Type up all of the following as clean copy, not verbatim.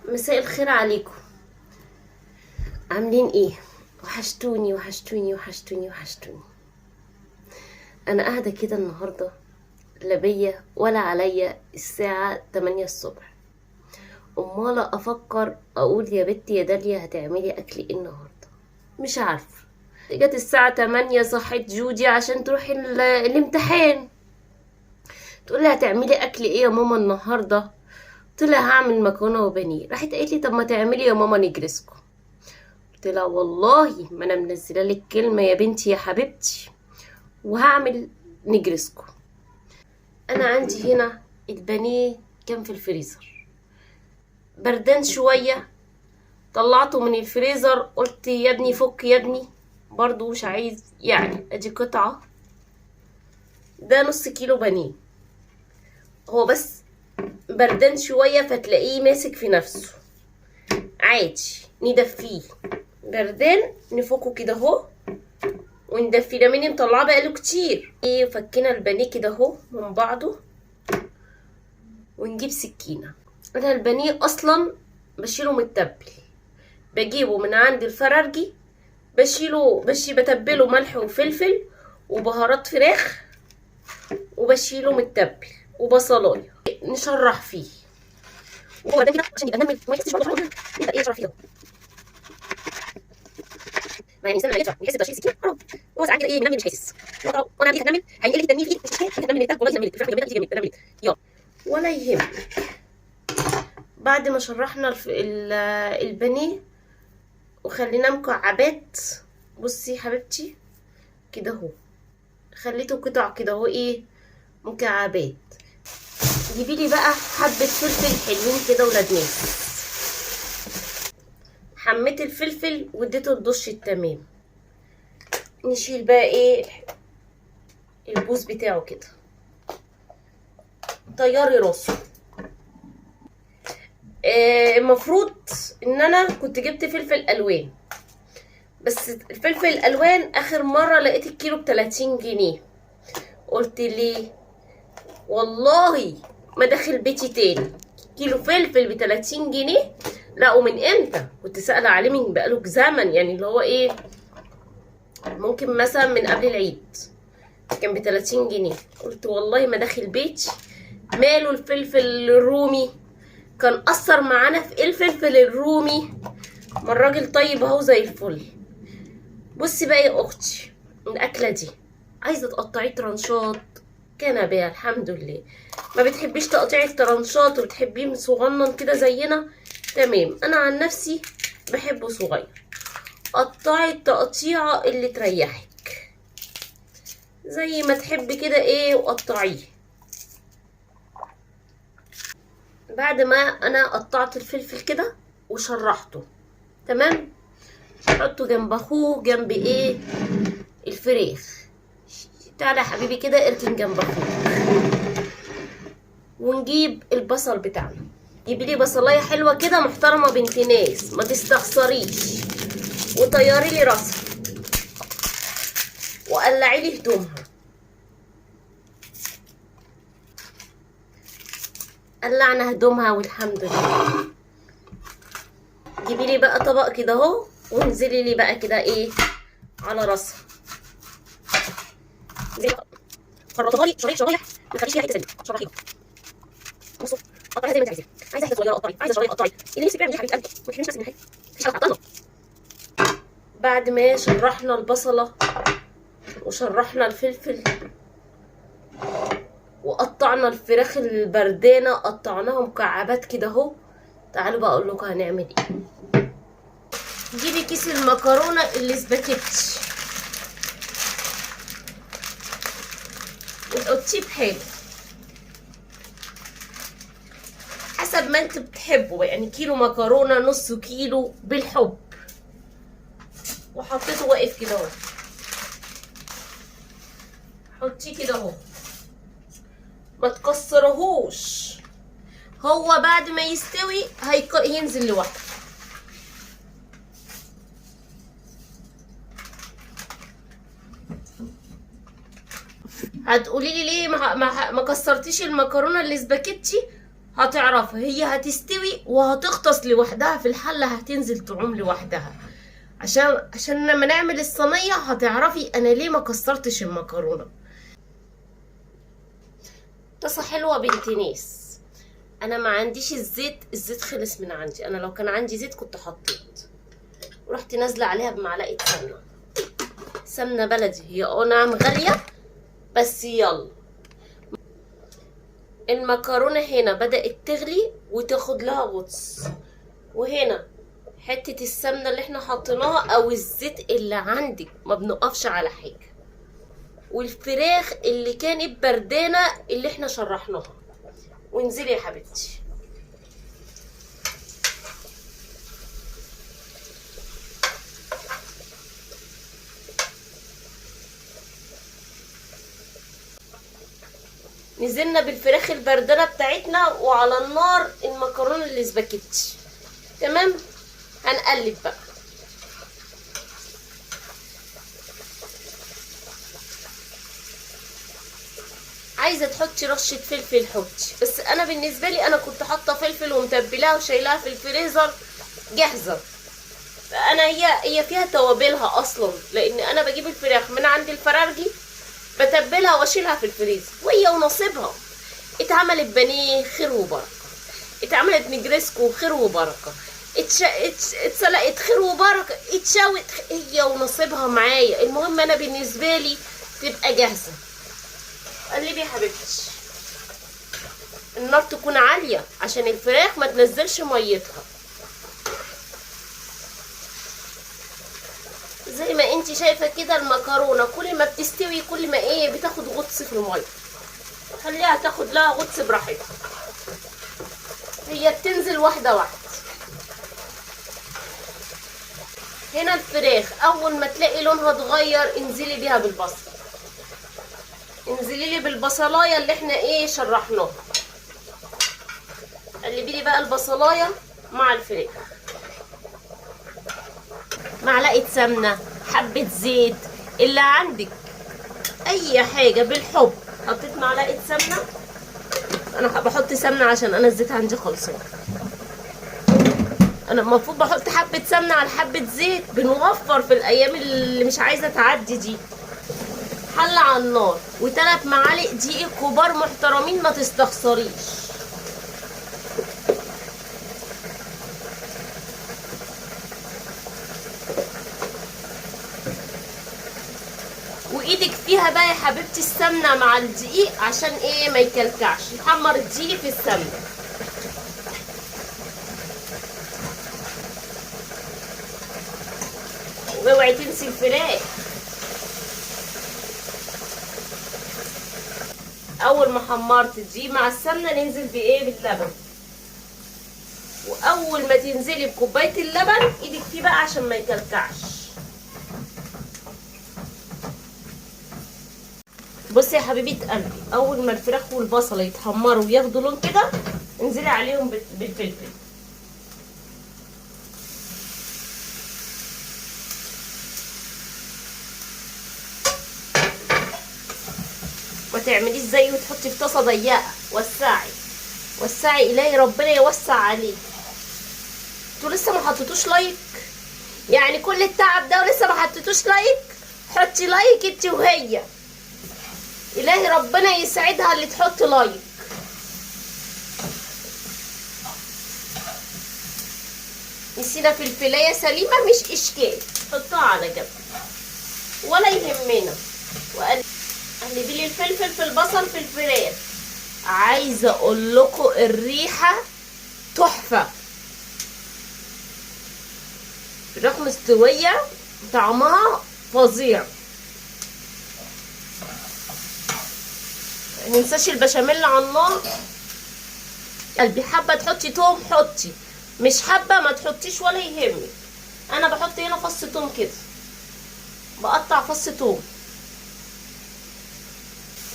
مساء الخير عليكم. عاملين ايه؟ وحشتوني وحشتوني وحشتوني وحشتوني. انا قاعدة كده النهارده لا بيا ولا عليا، الساعة 8 الصبح. امال افكر اقول يا بنتي يا داليا هتعملي اكل ايه النهارده؟ مش عارفه. جت الساعة 8 صحيت جودي عشان تروح الامتحان، تقول لي هتعملي اكل ايه يا ماما النهارده؟ قلت لها هعمل مكرونه وبانيه. راحت قالت لي طب ما تعملي يا ماما نجرسكو. قلت لها والله ما انا منزله لك كلمة يا بنتي يا حبيبتي، وهعمل نجرسكو. انا عندي هنا البانيه كان في الفريزر بردان شوية، طلعته من الفريزر قلت يا ابني فك يا ابني، برضو مش عايز يعني. ادي قطعه، ده نص كيلو بانيه، هو بس بردان شوية فتلاقيه ماسك في نفسه، عادي ندفيه. بردان نفكه كده اهو وندفيه، ده مني مطلعاه بقاله كتير. ايه، فكينا البانيه كده اهو من بعضه ونجيب سكينة. انا البانيه اصلا بشيله متبل، بجيبه من عند الفرارجي، بشيله بتبله ملح وفلفل وبهارات فراخ، وبشيله متبل وبصلايه نشرح فيه. وهو ده كده عشان يبقى نمل ما يحسش برضه، يبقى ايه نشرح فيه اهو. ما يعني الانسان لما يشرح ويحس بتشريح سكينة حرام، هو ساعات كده ايه بينمل مش حاسس. وانا عندي هتنمل هينقل لك التنميل في ايدك، مش مشكلة، هتنمل التاج والله نملت الفراخ جميلة جميلة تنملت يلا ولا يهمك. بعد ما شرحنا البانيه وخليناه مكعبات، بصي يا حبيبتي كده اهو، خليته قطع كده اهو ايه مكعبات. جيبي لي بقى حبه فلفل حلوين كده ولاد ناس. حميت الفلفل واديته الدش التمام. نشيل بقى ايه البوز بتاعه كده، طياري راسه. المفروض ان انا كنت جبت فلفل الوان، بس الفلفل الالوان اخر مرة لقيت الكيلو ب30 جنيه. قلت ليه والله ما داخل بيتي تاني كيلو فلفل ب30 جنيه. لا ومن امتى كنت سألة عليه، من بقاله زمن يعني، اللي هو ايه ممكن مثلا من قبل العيد كان ب30 جنيه. قلت والله ما داخل بيتي. ماله الفلفل الرومي؟ كان اثر معانا في ايه الفلفل الرومي؟ ما الراجل طيب اهو زي الفل. بصي بقى يا اختي، الاكلة دي عايزه تقطعيه ترانشات كنبة الحمد لله. ما بتحبيش تقطيع الترانشات وبتحبيه صغنن كده زينا، تمام. انا عن نفسي بحبه صغير. قطعي التقطيعه اللي تريحك زي ما تحبي كده ايه وقطعيه. بعد ما انا قطعت الفلفل كده وشرحته تمام، حطه جنب اخوه جنب ايه الفراخ. تعالى يا حبيبي كده اركن جنب اخوك. ونجيب البصل بتاعنا. جيبي لي بصلايه حلوة كده محترمه بنت ناس، ما تستخسريش، وطيري لي راسها وقلعي لي هدومها. قلعنا هدومها والحمد لله. جيبي لي بقى طبق كده اهو وانزلي لي بقى كده ايه على راسها. خرطها لي شرايح شرايح، ما تخليش فيها حتة سليمة، شرحيها. بصوا قطعيها زي ما انت عايزاها، عايزه حتة صغيرة قطعي، عايزه شرايح قطعي، اللي نفسك تعمليه يا حبيبه قلبي، ما تحرميش نفسك من حاجة، مفيش حاجة تعطلنا. بعد ما شرحنا البصله وشرحنا الفلفل وقطعنا الفراخ البردانه، قطعناها مكعبات كده اهو. تعالوا بقى اقول لكم هنعمل ايه. جيبي كيس المكرونه اللي سباكيتي وحطيه بحاله حسب ما انت بتحبه، يعني كيلو مكرونه نص كيلو بالحب. وحطيته واقف كده اهو، حطيه كده اهو، ما تكسرهوش. هو بعد ما يستوي هينزل لوحده. هتقولي لي ليه ما كسرتيش المكرونه اللي سباكيتي؟ هتعرفها هي هتستوي وهتغطس لوحدها في الحلة، هتنزل تعوم لوحدها. عشان لما نعمل الصينية هتعرفي انا ليه ما كسرتش المكرونه. طاسه حلوة بنت ناس. انا ما عنديش الزيت، الزيت خلص من عندي. انا لو كان عندي زيت كنت حطيت. ورحت نازله عليها بمعلقه سمنه، سمنه بلدي، هي نعم غالية بس يلا. المكرونه هنا بدات تغلي وتاخد لها غطس، وهنا حتة السمنة اللي احنا حطيناها او الزيت اللي عندك، ما بنقفش على حاجة. والفراخ اللي كانت بردانه اللي احنا شرحناها. وانزلي يا حبيبتي. نزلنا بالفراخ البردانه بتاعتنا، وعلى النار المكرونه الاسباجيتي. تمام، هنقلب بقى. عايزه تحطي رشه فلفل حطي، بس انا بالنسبة لي انا كنت حاطه فلفل ومتبلاها وشايلاها في الفريزر جاهزة. فانا هي فيها توابلها اصلا، لان انا بجيب الفراخ من عند الفرارجي بتبلها واشيلها في الفريزر، وهي ونصيبها. اتعملت بانيه خير وبركة، اتعملت نجرسكو خير وبركة، اتسلقت خير وبركة، اتشوت، هي ونصيبها معايا. المهم انا بالنسبة لي تبقى جاهزة. قلبي يا حبيبتي، النار تكون عالية عشان الفراخ ما تنزلش ميتها. زي ما انت شايفه كده المكرونه كل ما بتستوي كل ما ايه بتاخد غطس في المية. خليها تاخد لها غطس براحتها، هي بتنزل واحدة واحدة. هنا الفراخ اول ما تلاقي لونها اتغير انزلي بيها بالبصل، انزلي لي بالبصلايه اللي احنا ايه شرحناها. قلبي لي بقى البصلايه مع الفراخ. معلقه سمنه، حبه زيت، اللي عندك اي حاجة بالحب. حطيت معلقه سمنه، انا بحط سمنه عشان انا الزيت عندي خلصان. انا المفروض بحط حبه سمنه على حبه زيت، بنوفر في الايام اللي مش عايزه تعدي دي. حله على النار و3 معالق دقيق كبار محترمين، ما تستخسريش. وايدك فيها بقى يا حبيبتي السمنة مع الدقيق عشان ايه ما يكلكعش. نحمر الدقيق في السمنة. واوعي تنسي الفراخ. اول ما حمرت الدقيق مع السمنة ننزل بايه؟ باللبن. واول ما تنزلي بكوبايه اللبن ايدك فيه بقى عشان ما يكلكعش. بصي يا حبيبه قلبي، اول ما الفراخ والبصله يتحمروا وياخدوا لون كده انزلي عليهم بالفلفل. ما تعمليش زي وتحطي في طاسه ضيقه، وسعي وسعي، الهي ربنا يوسع عليك. انتوا لسه ما حطيتوش like؟ يعني كل التعب ده ولسه ما حطيتوش like؟ حطي like انت وهي، الهي ربنا يسعدها اللي تحط like. نسينا فلفلايه سليمة مش اشكال، حطها على جنب ولا يهمنا. وقلبي لي الفلفل في البصل في الفراخ. عايزه اقول لكم الريحة تحفة، فراخ مستوية طعمها فظيع. ما ننساش البشاميل على النار. قلبي حابة تحطي توم حطي، مش حابة ما تحطيش ولا يهمك. انا بحط هنا فص توم كده، بقطع فص توم.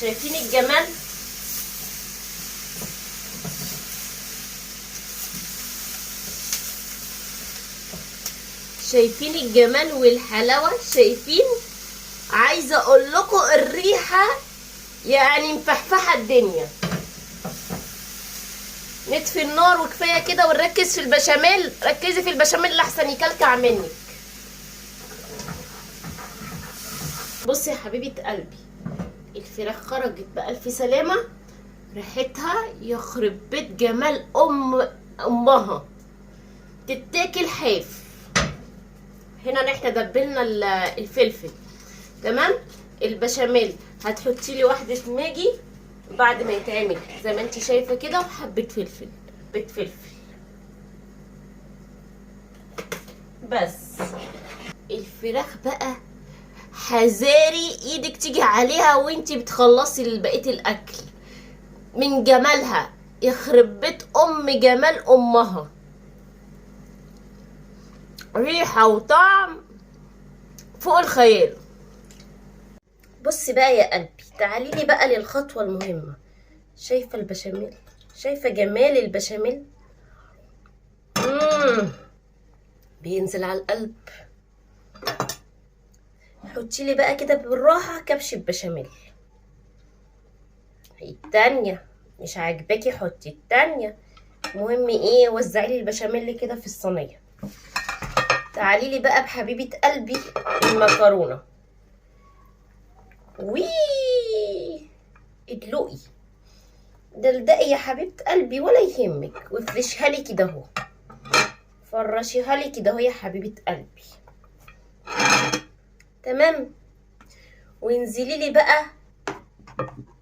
شايفين الجمال؟ شايفين الجمال والحلاوه؟ شايفين؟ عايزه اقول لكم الريحة يعني مفحفحه الدنيا. نطفي النار وكفاية كده، ونركز في البشاميل. ركزي في البشاميل لحسن يكلكع منك. بصي يا حبيبه قلبي، الفراخ خرجت بألف سلامه، ريحتها يخرب بيت جمال امها، تتاكل حاف. هنا احنا دبلنا الفلفل، تمام. البشاميل هتحطي لي واحدة ماجي بعد ما يتعمل زي ما انت شايفه كده، وحبه فلفل، حبه فلفل بس. الفراخ بقى حذاري ايدك تيجي عليها وانت بتخلصي بقية الاكل من جمالها، يخرب بيت ام جمال امها، ريحه وطعم فوق الخيال. بصي بقى يا قلبي، تعالي لي بقى للخطوة المهمة. شايفه البشاميل؟ شايفه جمال البشاميل؟ بينزل على القلب. حطي لي بقى كده بالراحة كبشة بشاميل. التانية مش عاجباكي حطي التانية. المهم ايه، وزعي لي البشاميل كده في الصينية. تعالي لي بقى بحبيبه قلبي المكرونه. وي ادلقي دلدقي يا حبيبه قلبي ولا يهمك، وافرشها لي كده اهو، فرشيها لي كده اهو يا حبيبه قلبي، تمام. وانزلي لي بقى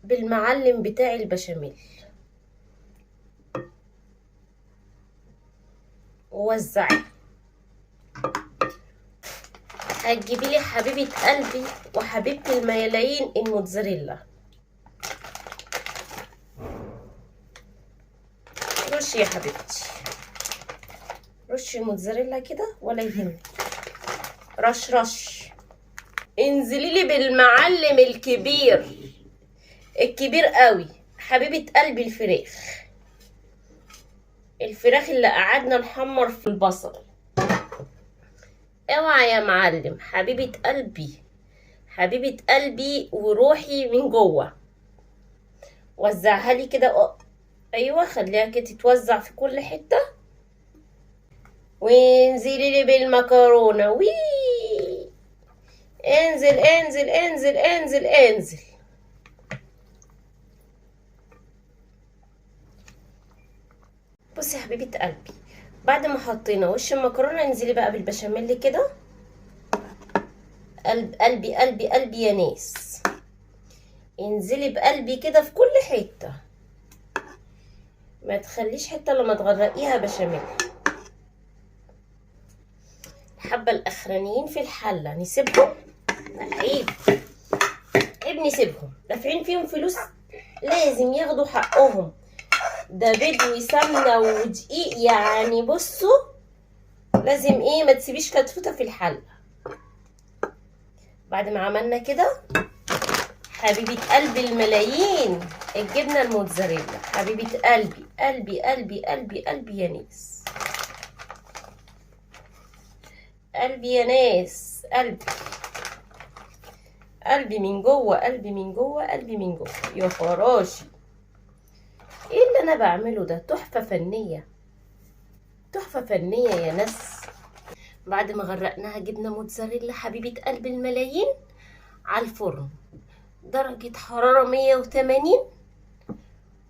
بالمعلم بتاع البشاميل ووزعي. هتجيبي لي حبيبه قلبي وحبيبه الملايين الموتزاريلا. رشي يا حبيبتي، رشي الموتزاريلا كده ولا يهمك، رش رش. انزلي لي بالمعلم الكبير، الكبير قوي، حبيبه قلبي الفراخ، الفراخ اللي قعدنا نحمر في البصل. اوعى يا معلم، حبيبه قلبي، حبيبه قلبي وروحي من جوه. وزعها لي كده، ايوه خليها كده تتوزع في كل حتة. وانزلي لي بالمكرونه، وي انزل انزل انزل انزل انزل. بصي يا حبيبه قلبي، بعد ما حطينا وش المكرونه انزلي بقى بالبشاميل كده. قلب قلبي قلبي قلبي يا ناس، انزلي بقلبي كده في كل حتة، ما تخليش حتة لما تغرقيها بشاميل. الحبة الاخرانيين في الحلة نسيبهم، عيب عيب نسيبهم، دافعين فيهم فلوس لازم ياخدوا حقهم. ده بيض وسمنه ودقيق، يعني بصوا لازم ايه، ما تسيبيش فتفوته في الحلة. بعد ما عملنا كده حبيبه قلبي الملايين الجبنة الموتزاريلا، حبيبه قلبي قلبي قلبي قلبي قلبي يا ناس، قلبي يا ناس، قلبي قلبي من جوه، قلبي من جوه، قلبي من جوه. يا خراشي ايه اللي انا بعمله ده، تحفة فنية، تحفة فنية يا ناس. بعد ما غرقناها جبنه موتزاريلا حبيبه قلب الملايين على الفرن درجه حرارة 180،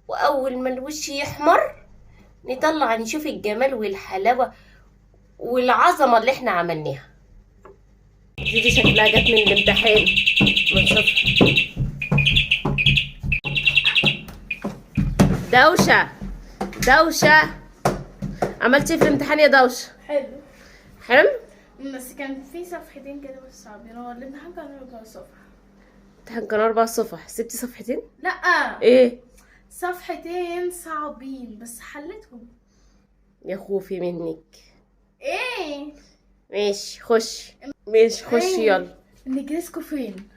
واول ما الوش يحمر نطلع نشوف الجمال والحلاوه والعظمة اللي احنا عملناها. دي شكلها جت من الامتحان من صفر. دوشه دوشه، عملتي ايه في الامتحان يا دوشه؟ حلو حلو، بس كان في صفحتين كده بس صعبين. هو الامتحان كان 4 صفح. الامتحان كان 4 صفح، سبتي صفحتين؟ لا ايه صفحتين صعبين بس حلتهم. يا خوفي منك. ايه ماشي خشي، ماشي خشي. إيه؟ يلا نجرسكو فين؟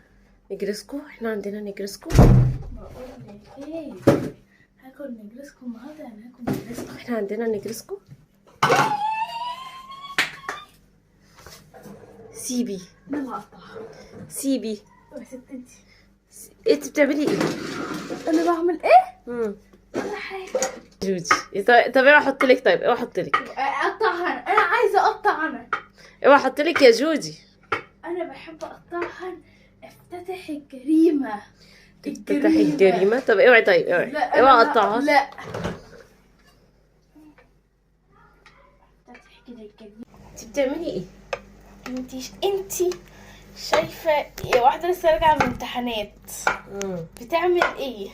نجرسكو؟ احنا عندنا نجرسكو. بقول لك ايه، هاكل نجرسكو النهارده، يعني هاكل نجرسكو. احنا عندنا نجرسكو. سيبي انا اللي هقطعها. سيبي يا ست انتي. انت بتعملي ايه؟ انا بعمل ايه؟ ولا حاجة. جوجي طب اوعى احط لك، طيب اوعى احط لك. اقطعها انا، عايزه اقطع انا. اوعى احط لك يا جودي. انا بحب اقطعها، افتتح الجريمة. تفتح الجريمة. طب اوعي، طيب اوعي اوعى اقطعها. لا افتتح كده الجريمة. انت بتعملي ايه؟ انت شايفه واحدة لسه راجعه من امتحانات بتعمل ايه؟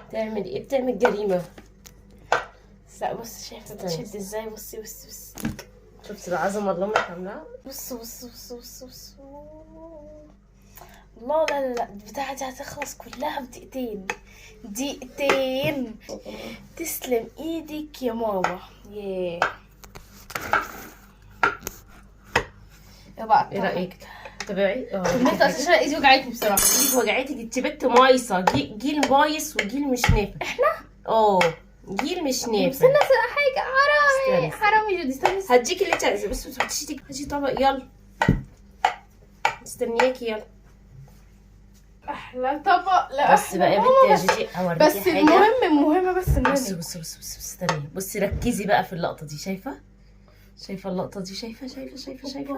بتعمل ايه؟ بتعمل جريمة. لا بص، شايفه بتشد ازاي؟ بصي بصي بصي، شفتي العظمة اللي امك عاملاها؟ بص بص بص بص بص. الله، لا لا لا، البتاعه دي هتخلص كلها في دقيقتين. دقيقتين. تسلم ايدك يا ماما. ياه يا ايه رايك؟ تابعي. كملت عشان ايدي وجعتني بصراحة. ايدك وجعتك؟ انت بنت مايصه، جيل بايص وجيل مش نافع. احنا جيل مش نافع. استنى حاجة، حرامي حرامي جودي، استنى هديكي اللي انت عايزاه، بس ما تحطيش ايدك. هاتي طبق، يلا مستنياكي. يلا احلى طبق. لا بس بقى يا بنت يا جيجي اوريكي بس حاجة. المهم بس ان بصي بصي بصي بصي، استني بصي، ركزي بقى في اللقطة دي. شايفه؟ شايفه اللقطة دي؟ شايفه شايفه شايفه شايفه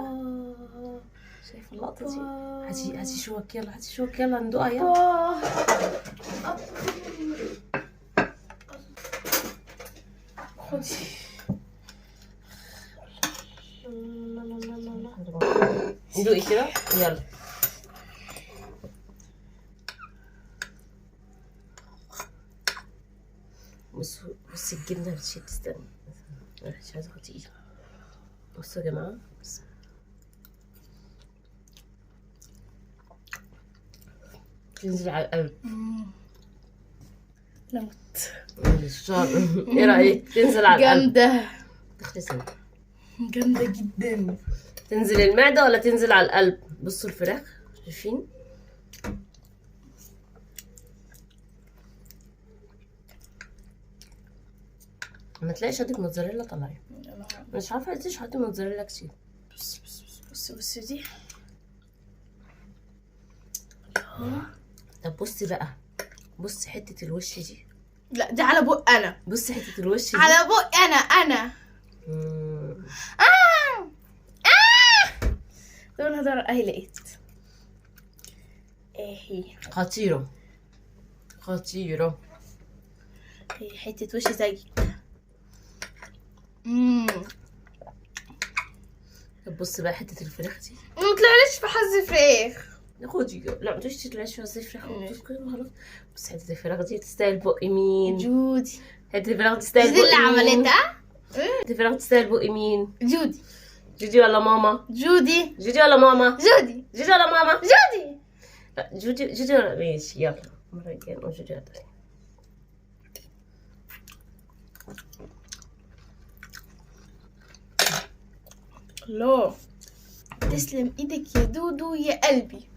شايفه اللقطة دي؟ هاتي هاتي شوك، يلا هاتي شوك، يلا ندوقها، يلا. خدي. ندوقي كده، يلا. بصوا بصي الجبنة بتشد. استني مش عايزه احط ايدي. بصوا يا جماعة، بصوا تنزل على القلب. لا مت. ايه رايك؟ تنزل على القلب. جامدة. تخلص انت. جامدة جدا. تنزل المعدة ولا تنزل على القلب؟ بصوا الفراخ، شايفين؟ ما تلاقيش عندك موتزاريلا طلعي. مش عارفه ليش حاطه موتزاريلا كتير. بص بص بص بص دي. طب بصي بقى، بصي حتة الوش دي. لا دي على بق انا. بصي حتة الوش دي على بق انا. طب انا هدور. اهي لقيت. ايه هي؟ خطيرة خطيرة. هي حتة وش زيك. طب بصي بقى حتة الفراخ دي. ما طلعليش في حظ فراخ. خدي. لا ما تقوليش تطلعيش في حظ فراخ خلاص. بصي حتة الفراخ دي تستاهل بق مين؟ جودي. حتة الفراخ تستاهل جودي اللي عملتها. حتة الفراخ تستاهل بق مين؟ جودي. جودي ولا ماما؟ جودي. جودي ولا ماما؟ جودي. جودي ولا ماما؟ جودي. لا جودي. جودي ولا ماشي. يلا المرة الجاية نقول جودي ولا. الله، تسلم ايدك يا دودو يا قلبي.